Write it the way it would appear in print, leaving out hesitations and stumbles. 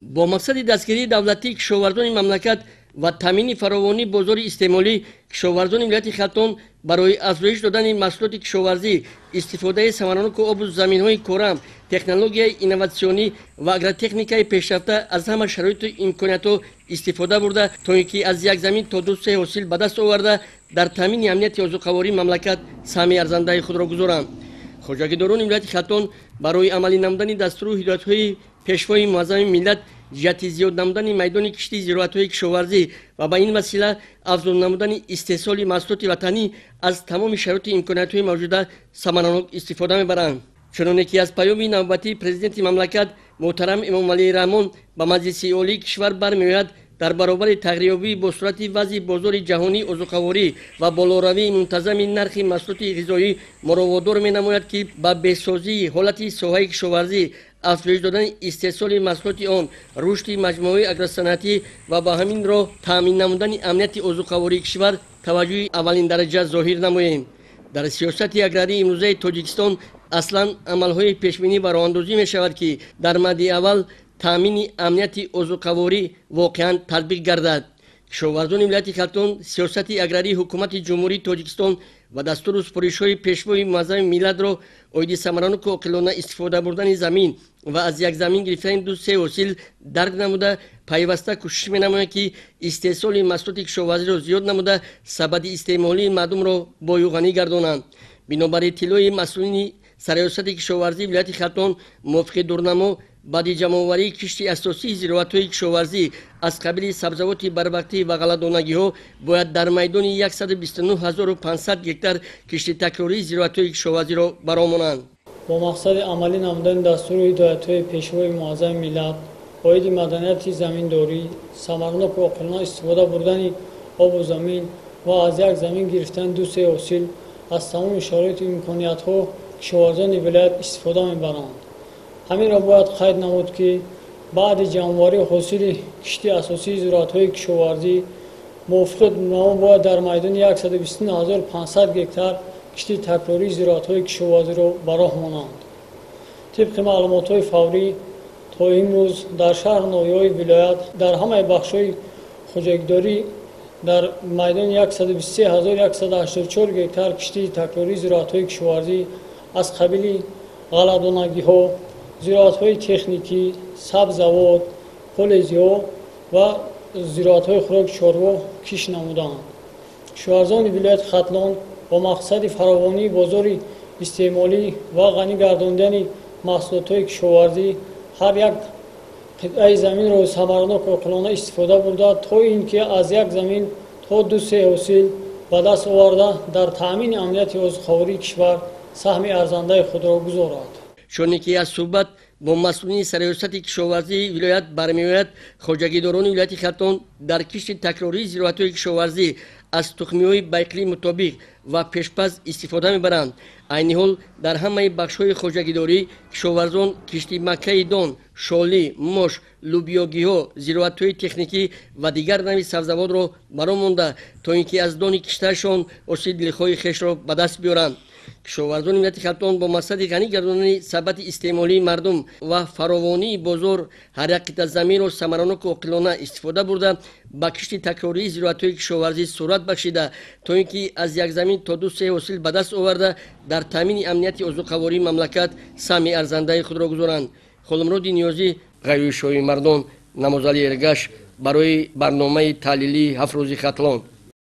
Бо мақсади дастгирии давлатии кишоварзони мамлакат ва таъмини фаровонии бозори истеъмолӣ, кишоварзони вилояти Хатлон барои афзоиш додани маҳсулоти кишоварзӣ, истифодаи самараноку обу заминҳои корам, технологияи инноватсионӣ ва агротехникаи пешрафта аз ҳама шароиту имкониятҳо истифода бурда, то ин ки аз як замин то ду-се ҳосил ба даст оварда, дар таъмини амнияти озуқавории мамлакат саҳми арзандаи худро гузоранд. Хоҷагидорони вилояти Хатлон барои амалӣ намудани дастуру ҳидоятҳои пешвои муаззами миллат ҷиҳати зиёд намудани майдони кишти зироатҳои кишоварзӣ ва ба ин васила афзун намудани истеҳсоли маҳсулоти ватанӣ аз тамоми шароиту имкониятҳои мавҷуда самаранок истифода мебаранд. Чуноне ки аз паёми навбатии президенти мамлакат муҳтарам Эмомалӣ Раҳмон ба Маҷлиси Олии кишвар бармеояд, дар баробари тағйирёбии бо суръати вазъи бозори ҷаҳонии озуқаворӣ ва болоравии мунтазами нархи маҳсулоти ғизоӣ моро водор менамояд, ки ба беҳсозии ҳолати соҳаи кишоварзӣ, афзоиш додани истеҳсоли маҳсулоти он, рушди маҷмӯаҳои агросаноатӣ ва ба ҳамин роҳ таъмин намудани амнияти озуқавории кишвар таваҷҷӯҳи аввалиндараҷа зоҳир намоем. Дар сиёсати аграрии имрӯзаи Тоҷикистон аслан амалҳои пешбинӣ ва роҳандозӣ мешавад, ки дар мадди аввал таъмини амнияти озуқаворӣ воқеан татбиқ гардад. Кишоварзони вилояти Хатлон сиёсати аграрии ҳукумати Ҷумҳурии Тоҷикистон ва дастуру супоришҳои пешвои муаззами миллатро оиди самараноку оқилона истифода бурдани замин ва аз як замин гирифтани ду-се ҳосил дарк намуда, пайваста кӯшиш менамоянд, ки истеҳсоли маҳсулоти кишоварзиро зиёд намуда, сабади истеъмолии мардумро бою ғанӣ гардонанд. Бинобар иттилои масъулини Сарриёсати кишоварзии вилояти Хатлон, мувофиқи дурнамо, баъди ҷамъоварии кишти асосии зироатҳои кишоварзӣ аз қабили сабзавоти барвақтӣ ва ғалладонагиҳо бояд дар майдони 129 500 гектар кишти такрории зироатҳои кишоварзиро баромонанд. Бо мақсади амалӣ намудани дастуру ҳидоятҳои пешвои муаззами миллат оиди маданияти заминдорӣ, самараноку оқилона истифода бурдани обу замин ва аз як замин гирифтани ду-се ҳосил аз тамоми шароиту имкониятҳо кишоварзони вилоят истифода мебаранд. Ҳаминро бояд қайд намуд, ки баъди ҷамъоварии ҳосили кишти асосии зироатҳои кишоварзӣ мувофиқи дурнамо бояд дар майдони 129 500 гектар кишти такрории зироатҳои кишоварзиро ба роҳ монанд. Тибқи маълумотҳои фаврӣ, то имрӯз дар шаҳру ноҳияҳои вилоят дар ҳамаи бахшҳои хоҷагидорӣ дар майдони 123 184 гектар кишти такрории зироатҳои кишоварзӣ аз қабили ғалладонагиҳо, зироатҳои техникӣ, сабзавот, полезиҳо ва зироатҳои хӯроки чорво кишт намуданд. Кишоварзони вилояти Хатлон бо мақсади фаровонии бозори истеъмолӣ ва ғанӣ гардондани маҳсулотҳои кишоварзӣ ҳар як қитъаи заминро самаранок оқилона истифода бурда, то ин ки аз як замин то ду-се ҳосил ба даст оварда, дар таъмини амнияти озуқавории кишвар саҳми арзандаи худро гузорад. Чуне ки аз суҳбат бо масъулини Сарриёсати кишоварзии вилоят бармеояд, хоҷагидорони вилояти Хатлон дар кишти такрории зироатҳои кишоварзӣ аз тухмиҳои ба иқлим мутобиқ ва пешпаз истифода мебаранд. Айни ҳол дар ҳамаи бахшҳои хоҷагидорӣ кишоварзон кишти маккаи дон, шолӣ, мош, лӯбиёгиҳо, зироатҳои техникӣ ва дигар навъи сабзавотро баро монда, то ин ки аз дони киштаашон ҳосили дилхоҳи хешро ба даст биёранд. Кишоварзони вилояти Хатлон бо мақсади ғанӣ гардонидани сабати истеъмолии мардум ва фаровонии бозор ҳар як қитъа заминро самараноку оқилона истифода бурда, ба кишти такрории зироатҳои кишоварзӣ суръат бахшида, то ин ки аз як замин то ду-се ҳосил ба даст оварда, дар таъмини амнияти озуқавории мамлакат саҳми арзандаи худро гузоранд. Холмуроди Ниёзӣ, Ғайрӯи Шоҳимардон, Намозали Эргаш барои барномаи таҳлилии «Ҳафт рӯзи Хатлон».